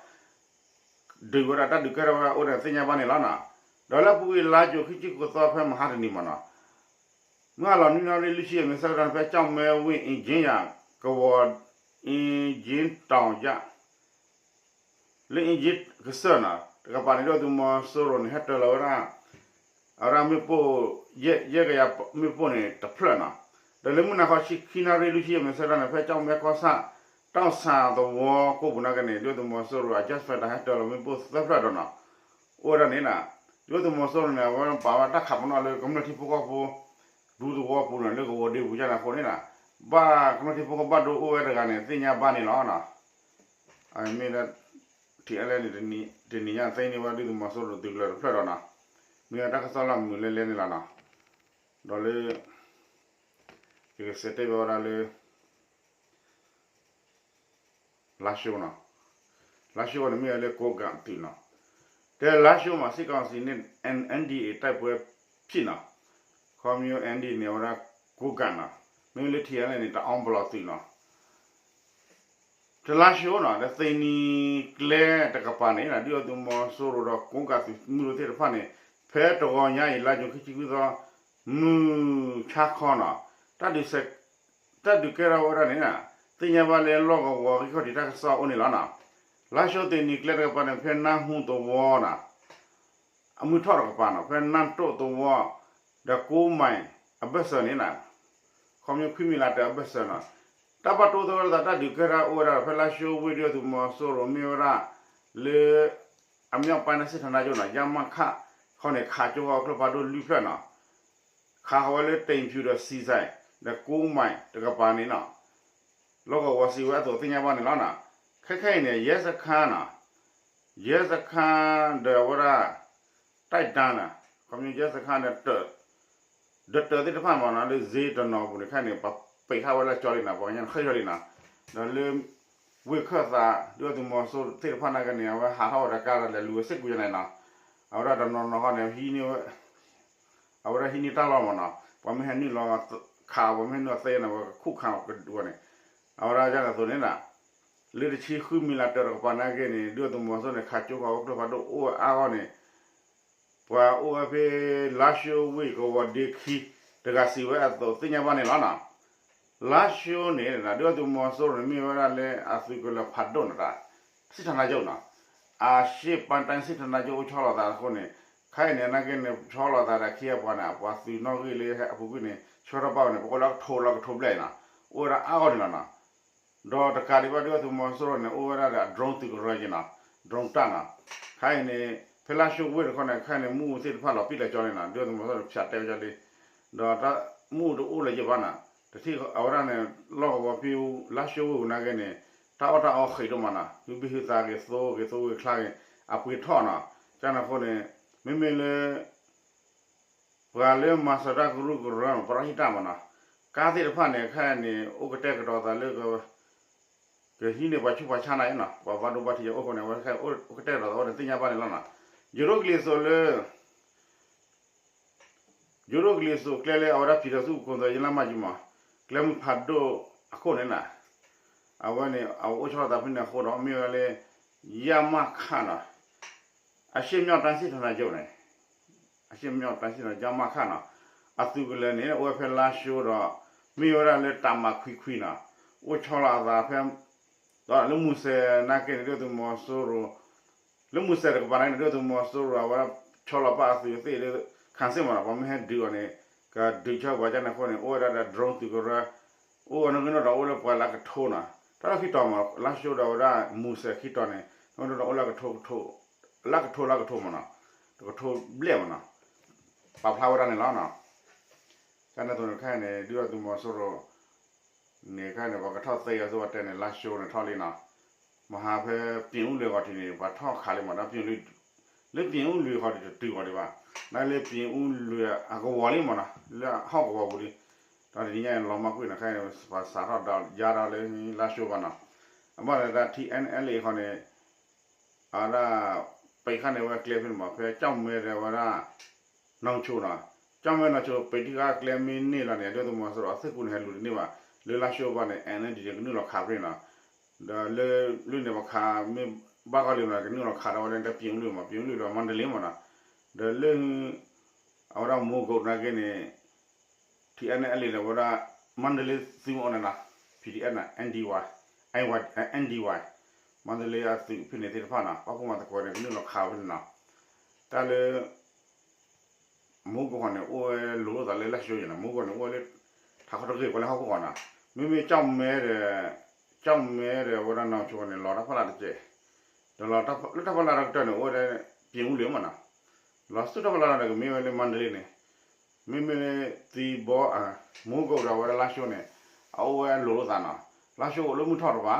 ဒုးဝဲဒၣ်တၢ်ဒုးကဲထီၣ်ဝဲဒၣ်အိၣ်ဒီးသ့ၣ်ညါဘၣ်န့ၣ်လီၤနီၤ. ဒီးလၢအပူၤကွံာ်လါယူၤခံဆံဃုသီဖဲမဟါတနံၤမ့ၢ်နီၤ မုၢ်ဟါလီၤနွံနၣ်ရံၣ်လွံၢ်ဆံယဲၢ်မံးနံးဆၢကတီၢ်န့ၣ် ဖဲကၠီၣ်မဲဝ့ၢ်အ့ကၠ့ယၤ ကဝီၤ အ့ကၠ့တီၤယၤ လၢအ့ကၠ့ကစၢၢ်နီၤ တကပၤန့ၣ် ဒုၣ်ဒါသုးမီၤစိရိၤန့ၣ် ဟဲတၢၤလီၤဝဲဒၣ် အဝဲဒၣ်မ့ၣ်ပိၢ် ယဲၢ်ကယၤမ့ၣ်ပိၢ်န့ၣ်တဖျၢၣ်နီၤ. ဒီးလၢမုၢ်နၤခီ ဆံခံနၣ်ရံၣ်လွံၢ်ဆံယဲၢ်မံးနံးဆၢကတီၢ်န့ၣ် ဖဲကၠီၣ်မဲကီၢ်ဆၣ် တီၣ်ဆၣ်သဝီကိးပူၤနာ်က့န့ၣ် ဒုၣ်ဒါသုးမီၤစိရိၤအ jet fighter ဟဲတၢၤလီၤမ့ၣ်ပိၢ်သၢဖျၢၣ်ဒီးနီၤ အိၣ်ဝဲဒၣ်န့ၣ်နီၤ ဒုၣ်ဒါသုးမီၤစိရိၤန့ၣ် အဝဲပာ်ဝဲတၢ်ခးပနီၣ်လၢကမျၢၢ်ထံဖိကီၢ်ဖိ ဒူသဝီပူၤနီၤ လၢကဝီၤဒ့ပူၤယါန့ၣ်အဃိန့ၣ်နီၤ ဘၣ်ကမျၢၢ်ထံဖိကီၢ်ဖိဘၣ်ဒိအိၣ်ဝဲတဂၤန့ၣ် သ့ၣ်ညါဘၣ်န့ၣ်လီၤနီၤ. မ့ၢ်ဒၣ် ထံၣ်အါလဲၣ်န့ၣ် တနံၤညါသ့န့ၢ်ဝဲဒုၣ်ဒါသုးမီၤစိရိၤသုးကလၢၤတဖျၢၣ်ဒီးနီၤ မ့ၢ်ဝဲတၢ်ကစီၣ်လၢအမုာ်လဲလဲန့ၣ်လီၤနီၤ. ဒီးလၢ ယကစံးတဲဘၣ်ဝဲဒၣ်လၢ လါၡိနီၤ လါၡိန့ၣ်မ့ၢ်ဝဲလၢကိးကးသုးနီၤ တဲလါၡိမး စစ်ကောင်စီနဲ့ NDAA တိုက်ပွဲဖြစ်နီၤ ခီမ့ၢ် NDAA န့ၣ် အဝဲဒၣ်ကိးကးနီၤ မ့ၢ်ဝဲလၢထံၣ်အါလဲၣ်န့ၣ် တအီဘျီၣ်သုးနီၤ တလါၡိနီၤ ဒီးသ့ၣ်နံၤကျဲတကပၤန့ၣ် ဒုၣ်ဒါသုးမီၤစိရိၤဒီးကိးကးသုးမုၢ်ဒိၣ်သ့ၣ်တဖၣ်န့ၣ် ဖဲတဂီၤညါအံၤ လါယူၤခံဆံခွံသီ မုၢ်ဆါခီနီၤ တၢ်ဒုး တၢ်ဒုးကဲထီၣ်ဝဲဒၣ်န့ၣ် သ့ၣ်ညါဘၣ်လၢလီၢ်ကဝီၤဂံၢ်ခီၣ်ထံးတၢ်ကစီၣ်အိၣ်န့ၣ်လီၤနီၤ. လါၡိသ့ၣ်နံၤကျဲတကပၤန့ၣ် ဖဲနၢ်ဟူသဝီနီၤ အမုၢ်ထီၣ်တကပၤနီၤ ဖဲနၢ်တိၣ်သဝီ ဒီးကိးမံၤအဘၢၣ်စၢၤန့ၣ်နီၤ ခီမ့ၢ်ခွံမံၤလးတၢ်အဘၢၣ်စၢၤနီၤ တၢ်ဘၣ်တိၢ်သဝဲဒၣ်တၢ်ဒုးကဲထီၣ်အိၣ်ဝဲဒၣ်ဒီး ဖဲလါၡိဝ့ၢ်ဒုၣ်ဒါသုးမီၤစိရိၤမ့ၢ်ဝဲဒၣ် လၢ အမြောက်ပိုင်းတိုင်းစစ်ဌာနချုပ်နီၤ ရမခ ဃီန့ၣ် ခးကၠိဃီကျိဖးဒိၣ်လွံၢ်ဖျၢၣ်နီၤ ခးဃီဝဲလၢတိမ်ဖြူဒီးစံစဲး ဒီးကိးမံၤတကပၤန့ၣ်နီၤ လီၢ်ကဝီၤစံးဝဲအသိးသ့ၣ်ညါဘၣ်န့ၣ်လီၤနီၤ. ခဲခဲအံၤန့ၣ် ရဲစခန်းနီၤ ရဲစခန်း ဒီးအဝဲဒၣ် တိုက်တန်းနီၤ ခီမ့ၢ် ရဲစခန်း ဒီး ဒီးတၢၣ်သ့ၣ်တဖၣ်မ့ၢ်နီၤ လၢစ့တနီၤပူၤန့ၣ် ခဲအံၤန့ၣ် ပှၤပံာ်ဃာ်ဝဲလၢကၠီလံနီၤ ပှၤကညီန့ၣ်ဃ့ၢ်လီၤလံနီၤ ဒီးလၢ ဝ့ၢ်ခၢၣ်သး ဒုၣ်ဒါသုးမီၤစိရိၤသ့ၣ်တဖၣ်နာ်က့န့ၣ် အဝဲဟးထီၣ်ဝဲဒီးကါဒီးလဲၤလူၤဝဲစ့ၢ်ကီးယါန့ၣ်နီၤ အဝဲဒၣ်တနီၤနီၤဃီန့ၣ် ဟံးန့ၢ် အဝဲဒၣ်ဟံးန့ၢ်တၢ်လီၢ်မ့ၢ်နီၤ ပှၤမ့ၢ်ဟဲနုာ်လီၤခး ပှၤမ့ၢ်ဟဲနုာ်လီၤသ့န့ၣ် ပှၤကခူၣ်ခးကဒုးဝဲန့ၣ် အဝဲဒၣ်ဒ်န့ၣ်အသိးန့ၣ်နီၤ လၢတဆံဃုမံၤလးတၢၢ်တကပၤနာ်က့န့ၣ် ဒုၣ်ဒါသုးမီၤစိရိၤန့ၣ် ခးကၠိဃီကျိဖးဒိၣ်အိၣ်ဝဲအါဂီၢ်န့ၣ် ပှၤအိၣ်ဝဲဖဲ လါၡိဝ့ၢ်ကဝီၤဒ့ခံ တဂၤစံးဝဲအသိးသ့ၣ်ညါဘၣ်န့ၣ်လီၤနီၤ. လါၡိန့ၣ် ဒုၣ်ဒါသုးမီၤစိရိၤန့ၣ် မ့ၢ်ဝဲဒၣ်လၢအသုးကလၢၤဖးဒိၣ်နီၤ တၢ် စစ်ဌာနချုပ်နီၤ အရှေ့ပိုင်းတိုင်းစစ်ဌာနချုပ်အိၣ်ဆီလီၤသးအဃိန့ၣ် ခဲအံၤန့ၣ် နာ်က့န့ၣ် ဆီလီၤသးဒီးခံအပှၤန့ၣ် အပှၤသုးနီၣ်ဂံၢ်လၢအပူၤကွံာ်န့ၣ် ဆှၢထီၣ်ဘၣ်ဝဲန့ၣ် ပကိးလၢကထိလီၤကထိဘျဲၣ်နီၤ အိၣ်ဝဲဒၣ်အါဂီၢ်န့ၣ်လီၤနီၤ. ဒီးတကးဒံးဘၣ် ဒုၣ်ဒါသုးမီၤစိရိၤန့ၣ် အိၣ်ဝဲဒၣ်ဒီးအ drone သုးကရၢက့နီၤ drone တၢ်နီၤ ခဲအံၤန့ၣ် ဖဲလါၡိဝ့ၢ်တခီန့ၣ် ခဲအံၤန့ၣ် မူးသ့ၣ်တဖၣ်လီၤပံာ်လီၤကၠီလံနီၤ ဒုၣ်ဒါသုးမီၤစိရိၤန့ၣ် ဖၠးတဲဝဲကၠီလံ ဒီးတၢ်မူးတအိၣ်လၢၤယဲၢ်ဘၣ်နီၤ တထံၣ်အဝဲဒၣ်န့ၣ် လီၢ်ကဝီၤဖဲလါၡိဝ့ၢ်ပူၤနာ်က့န့ၣ် တၢ်အီၣ်တၢ်အီဃံးဒိၣ်မးနီၤ ဟုဘံၣ်ဟုသါက့ၤသိက့ၤ သိဝ့ၢ်ချါက့ၤ အပှ့ၤထီၣ်နီၤ ကန့ၣ်အဃိန့ၣ် မ့မ့ၢ်လၢ ပှၤလၢမၤစၢၤတၢ်ကရူၢ်ကရၢ ပရဟိတမ့ၢ်နီၤ ကါသ့ၣ်တဖၣ်န့ၣ် ခဲအံၤန့ၣ် အိၣ်ကတဲာ်ကတီၤသးလၢ ကဟံးန့ၢ်ပှၤဆူးပှၤဆါန့ၣ်နီၤ ပှၤဘၣ်ဒိဘၣ်ထံးအိၣ်ဃိန့ၣ် အဝဲအိၣ်ကတဲာ်ကတီၤသးအိၣ်န့ၣ် သ့ၣ်ညါဘၣ်န့ၣ်လီၤနီၤ. ယိၤဒိၣ်ကလံၤစိးလၢ ယိၤဒိၣ်ကလံၤစိးကျဲလၢအဝဲဒၣ်ဖံးထီၣ်ဆူၣ်ခိၣ်သၢ ယလၢမၤကၠံမး ကျဲမုၢ်ဖးဒိၣ်အခိၣ်န့ၣ်နီၤ အဝဲန့ၣ် အအိၣ်ဆီလီၤသးဖဲန့ၣ်အဃိဒီး မ့ၢ်ဝဲလၢ ရမခနီၤ အရှေ့မြောက်တိုင်းစစ်ဌာနချုပ်န့ၣ် အရှေ့မြောက်တိုင်းစစ်ဌာနချုပ် ရမခနီၤ အသုးကလၢၤန့ၣ် အိၣ်ဝဲဖဲလါၡိဒီး မ့ၢ်ဝဲဒၣ်လၢတၢ်မၤခွံခွံနီၤ အိၣ်ဆီလီၤအသးဖဲ ဒီးလၢမူစဲးနာ်က့န့ၣ် ဒုၣ်ဒါသုးမီၤစိရိၤ လၢမူစဲးတကပၤန့ၣ် ဒုၣ်ဒါသုးမီၤစိရိၤ အဝဲဆီလီၤပာ်အသုးသ့ၣ်လၢ ခးစ့ၣ်မးနီၤ ပှၤမ့ၢ်ဟဲဒုးအီၤန့ၣ် ကဒုးဆၢပှၤကန့ၣ်အဃိန့ၣ် အိၣ်ဝဲဒၣ်ဒီး drone သုးကရၢ အိၣ်ဝဲနီၢ်ကနီၢ်ဒီးအိၣ်လၢပှၤလၢကထိနီၤ တၢ်လီၢ်ခံတီၤမး လါၡိဒီးဝဲဒၣ်မူစဲးခံတီၤန့ၣ် နီၢ်ကနီၢ်ဒီးအိၣ်လၢကထိ လၢကထိလၢကထိမးနီၤ တကထိဘျဲၣ်မးနီၤ ပာ်ဖျါဝဲဒၣ်န့ၣ်လီၤနီၤ ကန့ၣ်အသိးန့ၣ်ခဲအံၤန့ၣ် ဒုၣ်ဒါသုးမီၤစိရိၤ န့ၣ်ခဲအံၤန့ၣ် ပှၤကထီၣ်သ့အီၤ သုဝဲတဲန့ၣ် လါၡိန့ၣ်ထီၣ်လံနီၤ မဟါဖဲ ပြင်ဦးလွင် ဂီၤထံးန့ၣ် ပှၤထီၣ်ခးလံမး ဒီး ပြင်ဦးလွင် လၢ ပြင်ဦးလွင် ဂီၤထံးတတုၤဂီၤဒံးဘၣ် နာ်လၢ ပြင်ဦးလွင် အကဝီၤလံမးနီၤ လၢဟီၣ်ကဝီၤပူၤလံ ဒီးတနံၤညါအံၤလီၤမၢ်ကွံာ်န့ၣ် ခဲအံၤန့ၣ် ပှၤစးထီၣ်ဒါယါဒီးလၢလါၡိဘၣ်နီၤ အဘၣ်လၢတၢ် ထံၣ်အဲၣ်အဲၣ်လ့ၣ် ဃီန့ၣ် အဝဲဒၣ် ပံးခါန့ၣ် အဝဲကျဲဖဲန့ၣ်မး ဖဲကၠီၣ်မဲဒီးအဝဲဒၣ် နီၢ်ဆိနီၤ, ကၠီၣ်မဲနီၢ်ဆိ ပံးတံၢ်ဃာ်ကျဲမ့ၢ်န့ၢ်လီၤန့ၣ် ဒုၣ်ဒါသုးမီၤစိရိၤအသုးက့ၢ်န့ၣ် ဟဲလူၤတန့ၢ်ဘၣ်, လၢလါၡိဘၣ်န့ၣ် NLD န့ၣ် ကနုာ်လီၤခးဖဲန့ၣ်နီၤ, ဒီးလၢ လၢန့ၣ်ပခးမ့ၢ်ဘၣ်ဂီၢ်လံမး ကနုာ်လီၤခးဒီးဝဲလၢ ပၠ့ၤအူလွံၢ်မး ပၠ့ၤအူလွံၢ်ဒီး မါဒလ့မးနီၤ, ဒီးလၢ အဝဲဒၣ် မိၢ်ကိးနာ်က့န့ၣ် TNLA ဒီးဝဲဒၣ် မါဒလ့သုးမီၤန့ၣ်နီၤ, PDF န့ၣ် NDY, NDY, NDY, မါဒလ့အသုးဖဲန့ၣ်သ့ၣ်တဖၣ်နီၤ ပာ်ဖှိၣ်မၤသကိးန့ၣ် ကနုာ်လီၤခးဖဲန့ၣ်နီၤ, တၢ်လၢ မိၢ်ကိးဃီန့ၣ် အိၣ်ဝဲလိၤလိာ်သးလၢလါၡိယဲၢ်နီၤ, မိၢ်ကိးန့ၣ် အိၣ်ဝဲလၢ ထးခီတဂ့ၢ်ပှၤလၢဟီၣ်ခိၣ်ဃီနီၤ, မ့မ့ၢ်ကၠီၣ်မဲဒီး ကၠီၣ်မဲဒီးဝဲဒၣ်နီၢ်ဆိန့ၣ် လီၤတၢ်ဖီလာ်တကဲး, ဒီးလီၤလၢတၢ်ဖီလာ်တကတၢၢ်န့ၣ် အိၣ်ဝဲဒၣ် ပၠ့ၤအူလွံၢ်မးနီၤ, လီၤဆူတၢ်ဖီလာ်ဒီးကမ့ၢ်ဝဲလၢ မါဒလ့န့ၣ်, မ့မ့ၢ်လၢ သံဘီ မိၢ်ကိးဒီးဝဲဒၣ်လါၡိန့ၣ် အအိၣ်ဝဲလိၤလိာ်သးနီၤ, လါၡိအိၣ်လၢမုၢ်ထီၣ်တပၤ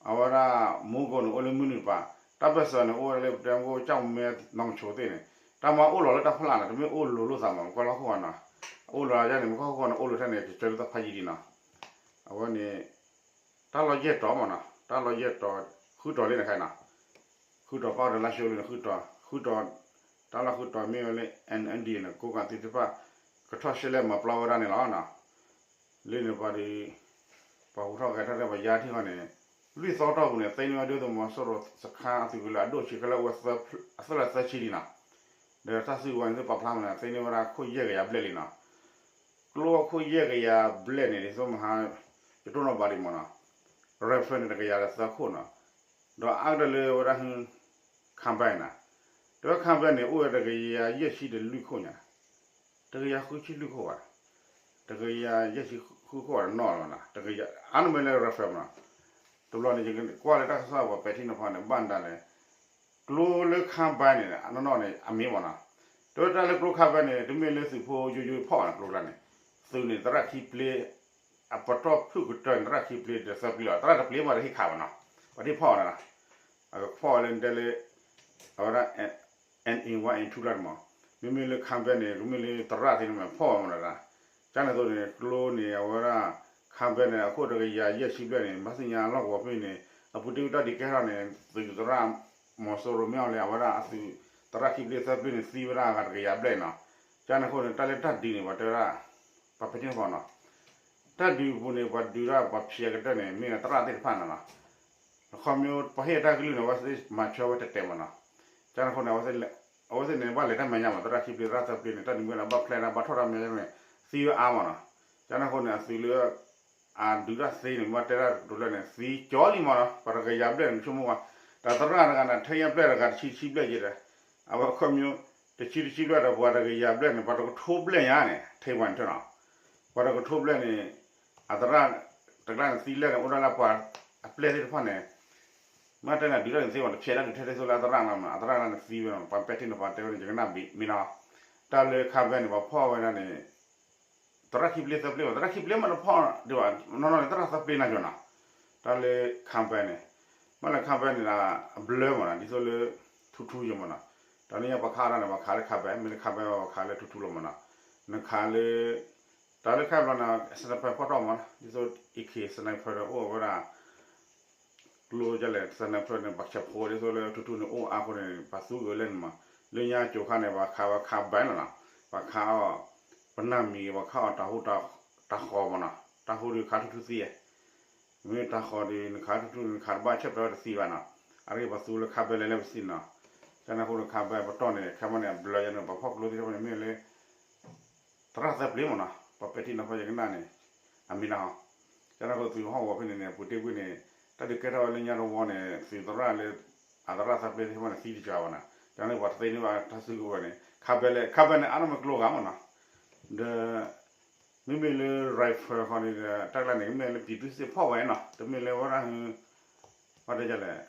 အဝဲဒၣ် မိၢ်ကိးန့ၣ် အိၣ်လၢမုၢ်နုာ်တပၤ, တၢ်ပၢၢ်ဆၢန့ၣ် အိၣ်ဝဲဒၣ်လၢပတဲမ့ၢ်ကၠီၣ်မဲနီၢ်ဆိသ့ၣ်န့ၣ်, တၢ်မၤအိၣ်လီၤလၢတၢ်ဖီလာ်န့ၣ် တမ့ၢ်အိၣ်လိၤလိာ်သးမး မ့ၢ်ကွၢ်လၢဟီၣ်ခိၣ်ဃီနီၤ, အိၣ်လီၤယါန့ၣ် မ့ၢ်ကွၢ်ဟီၣ်ခိၣ်ဃီန့ၣ် အိၣ်လိၤထဲန့ၣ် ကစၢၢ်လၢတၢ်ဖးယံၤဒံးနီၤ, အဝဲန့ၣ် တၢ်လီၢ်ယဲၢ်တီၤမးနီၤ, တၢ်လီၢ်ယဲၢ်တီၤ ဃုတီၤလံန့ၣ်ခဲအံၤနီၤ, ဃုတီၤပာ်ဝဲဒီးလါၡိလံန့ၣ် ဃုတီၤ ဃုတီၤ, တၢ်လီၢ်ဃုတီၤမ့ၢ်ဝဲလၢ NLD န့ၣ် ကိးကးသ့ၣ်တဖၣ် ကထီၣ်ရှဲလဲၣ်မၤပျီဝဲဒၣ်န့ၣ်လီၤနီၤ, လၢန့ၣ်ပှၤဒီး ပှၤဟူးထီၣ်ဂဲၤထီၣ်ထဲပှၤယါထံၣ်ဃီန့ၣ် လွံၢ်သီတီၢ်ပူၤန့ၣ် သ့န့ၢ်ဝဲဒုၣ်ဒါသုးမီၤစိရိၤစခါအသုးကလၢၤအဒိၣ်ဆံးခဲလၢာ်အိၣ်ဝဲ အသၢလၢသၢဆံလံနီၤ, ဒီးတၢ်စုကဝဲၤန့ၣ် သုပာ်ဖျါမးန့ၣ် သ့န့ၢ်ဝဲဒၣ်ခိၣ်ယဲၢ်ကယၤဘျဲၣ်လံနီၤ, ကျိခိၣ်ယဲၢ်ကယၤဘျဲၣ်န့ၣ် ဒ်သိးမဟါ ယတိၢ်နီၣ်ဘၣ်ဒံးမးနီၤ, rifle န့ၣ် တကယၤဒီးသၢခိၣ်နီၤ, ဒီးအါကတၢၢ်လၢဝဲဒၣ် carbine နီၤ, တဝဲ carbine န့ၣ် အိၣ်ဝဲတကယၤယဲၢ်ဆံဒီးလွံၢ်ခိၣ်ညါ, တကယၤဃုဆံလွံၢ်ခိၣ်ဘၣ်, တကယၤယဲၢ်ဆံဃုခိၣ်ဘၣ်နီၤလီၤနီၤ, တကယၤ အါန့ၢ်မ့ၢ်လၢ rifle မးနီၤ, တဘျီန့ၣ် ယကွၢ်လၢတၢ်ကစီၣ်ပှၤပဲာ်ထံနီၤဖးန့ၣ် ဘၣ်ဒၣ်လဲၣ် ကျိလၢ carbine န့ၣ် အနီၢ်နီၢ်န့ၣ် အမ့ၢ်မးနီၤ, တဝဲတၢ်လၢကျိ carbine န့ၣ် တမ့ၢ်လၢသုးဖိယိယိဖီၣ်ဘၣ်နီၤ ကျိကျါန့ၣ်, သုးန့ၣ် သရၣ်ခံဘျ့ အပတီၢ်ဖုၣ်ကတၢၢ်န့ၣ် သရၣ်ခံဘျ့ဒီးသၢဘျ့လီၤ, သရၣ်တဘျ့မးတဟ့ၣ်ခးဘၣ်နီၤ, ပှၤတဟ့ၣ်ဖီၣ်ဘၣ်နီၤ, အကဖီၣ်ဝဲလၢတဲလၢ အဝဲဒၣ် N A one N two လီၤမး, မ့မ့ၢ်လၢ carbine န့ၣ် ကမ့ၢ်လၢသရၣ်သ့ၣ်န့ၣ်မး ဖီၣ်ဝဲမးနီၤ, ကန့ၣ်အသိးန့ၣ် ကျိန့ၣ် အဝဲဒၣ် carbine န့ၣ် အခိၣ်တကယၤယဲၢ်ဆံဘျဲၣ်န့ၣ် ဘၣ်သ့ၣ်ညါလီၢ်ကဝီၤဖဲန့ၣ် အပူၤတ့ၢ်ဝံၤတၢ်ဒုးကဲထီၣ်န့ၣ် သုးသရၣ် မီၤစိရိၤမ့ၢ်အီၤလဲၣ် အဝဲဒၣ်အသုးသရၣ်ခံဘျ့သၢဘျ့န့ၣ် သံဝဲဒၣ်အဂၤတကယၤဘျဲၣ်နီၤ, ကန့ၣ်အဃိန့ၣ် တၢ်လၢတၢ်ဒုးန့ၣ် ပှၤတဲဝဲဒၣ် ပှၤပဲာ်ထံနီၤဖးနီၤ, တၢ်ဒုးပူၤန့ၣ် ပှၤဒုးဒၣ်ပှၤဖျဲးကတၢၢ်န့ၣ် မ့ၢ်သရၣ်သ့ၣ်တဖၣ်န့ၣ်လီၤ, အခီပညီ ပှၤဟ့ၣ်တၢ်ကလုၢ်န့ၣ် အဝဲသ့ၣ်မၤဆၢဝဲတဲာ်တဲာ်မးနီၤ, ကန့ၣ်အဃိန့ၣ် အဝဲသ့ၣ်န့ၣ် ဘၣ်လဲၤတၢ်မဲာ်ညါမး သရၣ်ခံဘျ့သရၣ်သၢဘျ့န့ၣ် တၢ်ဒုးမ့ၢ်လၢဘၣ်ဖျဲးဒၣ်ဘၣ်ထီၣ်တၢ်မဲာ်ညါန့ၣ် သံဝဲအါမးနီၤ, ကန့ၣ်အဃိန့ၣ် အသုးလၢ အဒုးတၢ်သ့န့ၣ် ဘၣ်တဲဒၣ်တကတိၤလၢန့ၣ် သံကၠီလံမးနီၤ, ပှၤတကယၤဘျဲၣ်န့ၣ် ဆိကမိၣ်ဝဲ, တၢ်သရၣ်တဂၤန့ၣ် ထဲညါဘျဲၣ်တဂၤတဆံတဆံဘျဲၣ်က့ဒီး, အဝဲခီပညီ တဆံတဆံဘျဲၣ်ဒီး ပှၤတကယၤဘျဲၣ်န့ၣ် ပှၤတကထိဘျဲၣ်ညါန့ၣ် ထဲပှၤန့ၣ်နီၤ, ပှၤတကထိဘျဲၣ်န့ၣ် အသရၣ် တကျါန့ၣ်သံလဲၣ်န့ၣ် အိၣ်ဒၣ်လၢပှၤအပျဲၢ်သ့ၣ်တဖၣ်န့ၣ် မ့ၢ်တဲန့ၣ် ဒုးတၢ်န့ၣ်သ့မး တဖျဲးတၢ်ဒုးထဲသိးလၢအသရၣ်လီၤမး အသရၣ်န့ၣ်သံဝဲနီၤ ပှၤပဲာ်ထံနီၤဖးတဲဝဲန့ၣ် ယကနၣ်မံၤနီၤ, တၢ်လၢ carbine န့ၣ် ပှၤဖီၣ်ဝဲဒၣ်န့ၣ် သရၣ်ခံဘျ့သၢဘျ့ဘၣ် သရၣ်ခံဘျ့မးတဖီၣ်ဒံးဘၣ် နီၢ်နီၢ်န့ၣ် သရၣ်သၢဘျ့နၤယီၤနီၤ, တၢ်လၢ carbine န့ၣ် မ့ၢ်လၢ carbine န့ၣ်ဒီး အဘျၢမးနီၤ ဒ်သိးလၢ ထူထူယဲမးနီၤ, တၢ်လၢညါပှၤခးဒၣ်န့ၣ် ပှၤခးလၢ carbine မ့ၢ်လၢ carbine ပှၤခးလၢထူထူလီၤမးနီၤ, နခးလၢ တၢ်လၢခဲဘျီန့ၣ် sniper ဖီၣ်ထီၣ်မးနီၤ ဒ်သိး AK sniper ဒီးအိၣ်ဝဲဒၣ် ကျိဒ်လဲၣ် sniper န့ၣ် ပှၤဆဲးဖိဒ်သိးလၢထူထူန့ၣ်အိၣ်အါအဃိန့ၣ် ပှၤသူက့ၤဝဲလၢန့ၣ်မး, လၢညါကိၤခါန့ၣ် ပှၤခးဝဲ carbine လီၤနီၤ, ပှၤခးအီၤ ပနၢ်မံၤ ပှၤခးအီၤတၢ်ဟူးတၢ်ဃီမးနီၤ, တၢ်ဟူးဒီးခးထူထူသံ, မ့ၢ်တၢ်ဃီဒီး နခးထူထူန့ၣ် နခးတဘၣ်ဆဲးပျဲဝဲတသံဘၣ်နီၤ, အရ့ပှၤသူလၢ carbine လဲၤလၢပသံနီၤ, ကန့ၣ်အဃိန့ၣ် carbine ပတီၢ်န့ၣ် ခဲမးန့ၣ် အဘျၢယဲန့ၣ် ပှၤဖီၣ်ကျိသ့ၣ်တဖၣ်န့ၣ် မ့ၢ်လၢ သရၣ်သၢပျ့မးနီၤ ပှၤပဲာ်ထံနီၤဖးယကနၣ်န့ၣ် အမံၤနီၤ, ကန့ၣ်အဃိသုးဟီၣ်ကဝီၤဖဲန့ၣ်န့ၣ် ပူၤတ့ၢ်ကွံာ်န့ၣ် တၢ်ဒုးကဲထီၣ်ဝဲလၢညါတဝီန့ၣ် သုးသရၣ်လၢ အသရၣ်သၢပျ့သ့ၣ်တဖၣ်န့ၣ် သံတစှၤဘၣ်နီၤ, ကန့ၣ်ပှၤတသ့န့ၢ်ဘၣ်တၢ်စုကဝဲၤန့ၣ် carbine လဲၣ် carbine န့ၣ် အါန့ၢ်မ့ၢ်ကျိဂၤမးနီၤ, ဒီး မ့မ့ၢ်လၢ rifle ဃီန့ၣ်ဒီး တၢ်ကျါန့ၣ် မ့ၢ်လၢ ပြည်သူ့စစ် ဖီၣ်ဝဲနီၤ, တမ့ၢ်လၢဝဲဒၣ် ဘၣ်တဲဒ်လဲၣ်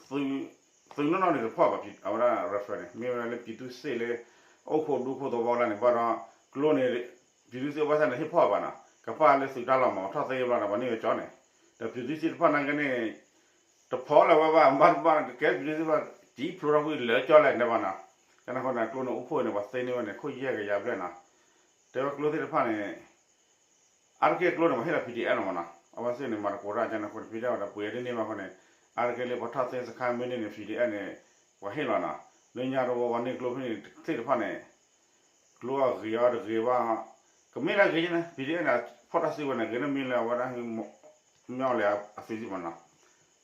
သုးနီၢ်နီၢ်န့ၣ်တဖီၣ်ဘၣ် အဝဲဒၣ် rifle န့ၣ် မ့ၢ်ဝဲဒၣ်လၢ ပြည်သူ့စစ် လၢ အိၣ်ခိးဒူခိၣ်သဝီကျါန့ၣ် ဘၣ်ဒီး ကျိန့ၣ် ပြည်သူ့စစ် ဘၣ်ဆၣ်န့ၣ် ဟ့ၣ်ဖီၣ်ဘၣ်နီၤ ကပၣ်လၢသုးတၢ်လီၢ်မး ထီၣ်သ့ဘျီဒီး ပှၤန့ၢ်ဝဲကၠီန့ၣ် ဒီး ပြည်သူ့စစ် တဖၣ်နာ်က့န့ၣ် တဖီၣ်လၢၤဝဲဘၣ် ဘၣ်တဘၣ်ကဲ ပြည်သူ့စစ် ဘၣ် ကံဖျိထီၣ်ကွံာ်လၢကၠီလဲၣ်န့ၣ်ဘၣ်နီၤ, ကန့ၣ်အဃိန့ၣ် ကျိန့ၣ်အိၣ်ဖှိၣ်န့ၣ် ပှၤသ့န့ၢ်ဝဲန့ၣ် ခိၣ်ယဲၢ်ကယၤဘျဲၣ်နီၤ, တဲဝဲကျိသ့ၣ်တဖၣ်န့ၣ် အါတက့ၢ်ကျိန့ၣ် ပှၤဟ့ၣ်လီၤ PDF လီၤမးနီၤ, အဝဲသ့ၣ်န့ၣ် မၤသကိးတၢ်ကန့ၣ်အဃိန့ၣ် PDF ဒီးပှ့ၤတန့ၢ်ဘၣ်အဃိန့ၣ် အါတက့ၢ်လၢပှၤထီၣ်သ့စခါမ့ၢ်န့ၣ်န့ၣ် P D F န့ၣ် ပှၤဟ့ၣ်လီၤနီၤ, လၢညါတဝီဝီန့ၢ်ကျိဖဲန့ၣ်သ့ၣ်တဖၣ်န့ၣ် ကျိအဂ့ၤအီၤတဂ့ၤဘၣ်, ကမ့ၢ်လၢဂ့ၤန့ၣ် P D F န့ၣ် ဖီၣ်တၢ်စုကဝဲၤန့ၣ် ဂ့ၤန့ၣ်မ့ၢ်လၢအဝဲဒၣ် မ့ၢ်အီၤလဲၣ်အသုးစ့ၢ်မးနီၤ,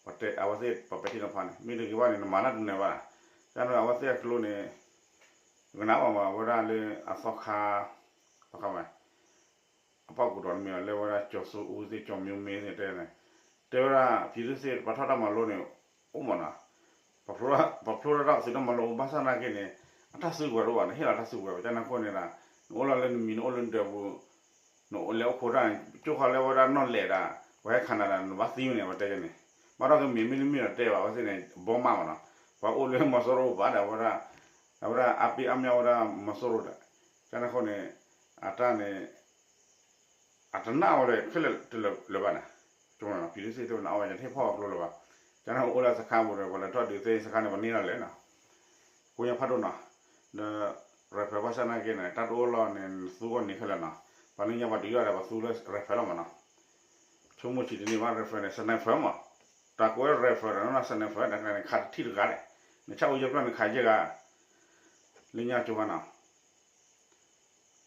ပတဲအဝဲသ့ၣ်ပပဲာ်ထံနီၤဖးန့ၣ် မ့ၢ်တဂ့ၤဘၣ်န့ၣ် နမၤတၢ်တနၢၤဘၣ်, ကန့ၣ်အဝဲသ့ၣ်အကျိန့ၣ် ကနၣ်ဘၣ်မး အဝဲဒၣ်လၢအသီခါ ဘၣ်ဃးဝဲ အပှၤကူၣ်တီၤတမံၤလၢဝဲဒၣ် ကၠီၤစိအူသ့ၣ် ကၠီၤမံမ့သ့ၣ်တဲန့ၣ်, တဲဝဲဒၣ် ဖံသ့ၣ်ပှၤထီၣ်တၢ်မၤလိန့ၣ် အိၣ်မးနီၤ, ပှၤဖျိထီၣ်တၢ်သုးတၢ်မၤလိဘၣ်ဆၣ်နာ်က့န့ၣ် အတၢ်စုကဝဲၤတအိၣ်ဘၣ်န့ၣ် ဟ့ၣ်လီၤတၢ်စုကဝဲၤ ကန့ၣ်အဃိန့ၣ်ဒီး နအိၣ်လီၤလၢနမံၤ နအိၣ်လၢနဒၢးပူၤ နအိၣ်လဲၤအိၣ်ခိးတၢ်န့ၣ် ကၠိဃီလၢဝဲဒၣ်နီၢ်လဲၣ်ဒၣ် ပှၤဟဲခးနၤဒီး နဘၣ်သံဝဲန့ၣ် အဝဲတဲန့ၣ်, ဘၣ်ဒီးကမ့ၢ်မ့ၢ်တမ့ၢ်ဒီးတဲဘၣ် အဝဲသ့ၣ်န့ၣ် ဘီမးမးနီၤ, ပှၤအိၣ်လၢမီၤစိရိၤဘၣ်ဒီး အဝဲဒၣ် အဝဲဒၣ်အါပ့ၤအါမံၤဝဲဒၣ်မီၤစိရိၤဒီး ကန့ၣ်အဃိန့ၣ် အတၢ်န့ၣ် အတနာ်ဝဲလၢခဲလၢာ်တလၢာ်လၢၤဘၣ်န့ၣ်, ကန့ၣ် ဖံသ့ၣ်သ့ၣ်ဝဲန့ၣ် အဝဲယတဟ့ၣ်ဖီၣ်အကျိလၢၤဘၣ်, ကန့ၣ်အိၣ်လၢစခါပူၤဒီး ပှၤလဲၤထီၣ်ဒုးသ့စခါန့ၣ် ပန့ၢ်လီၤလဲၣ်နီၤ, ကိးညါဖးဒိၣ်နီၤ, ဒီး rifle ဘၣ်ဆၣ်နာ်က့န့ၣ် တၢ်တအိၣ်လီၤန့ၣ် နသူဂီၢ်န့ၣ်ခဲလၢာ်နီၤ, ပှၤလၢညါပှၤဒုးယီၣ်ဒီး ပှၤသူလၢ rifle လီၤမးနီၤ, ဆိကမိၣ်ဆံးတန့ၢ်ဘၣ် rifle န့ၣ် sniper မး, တၢ်ကိးဝဲ rifle ဒီး sniper တၢ်ကန့ၣ် ခးတထံၣ်တဂၤလဲၣ်, နဆၣ်အိၣ်ယဲၢ်ပျီၢ်န့ၣ်ခးယဲၢ်ဂၤ လၢညါကၠိဘၣ်နီၤ,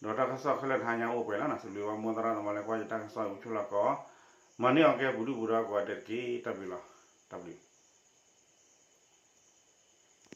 ဒီးတၢ်ကစီၣ်ခဲလၢာ်တဟါညါအိၣ်ပှဲၤလီၤနီၤ, စံးဘျုးဝဲမိၢ်သရၣ်သမါလၢကွၢ်ယတၢ်ကစီၣ်အံၤ အိၣ်ဆူၣ်လီၤကီး, မၤန့ၢ်အီၤကဲပူၤဒုၣ်ပူၤဒါကိးဂၤဒဲးတက့ၢ်, တၢ်ဘျုးလီၤ, တၢ်ဘျုး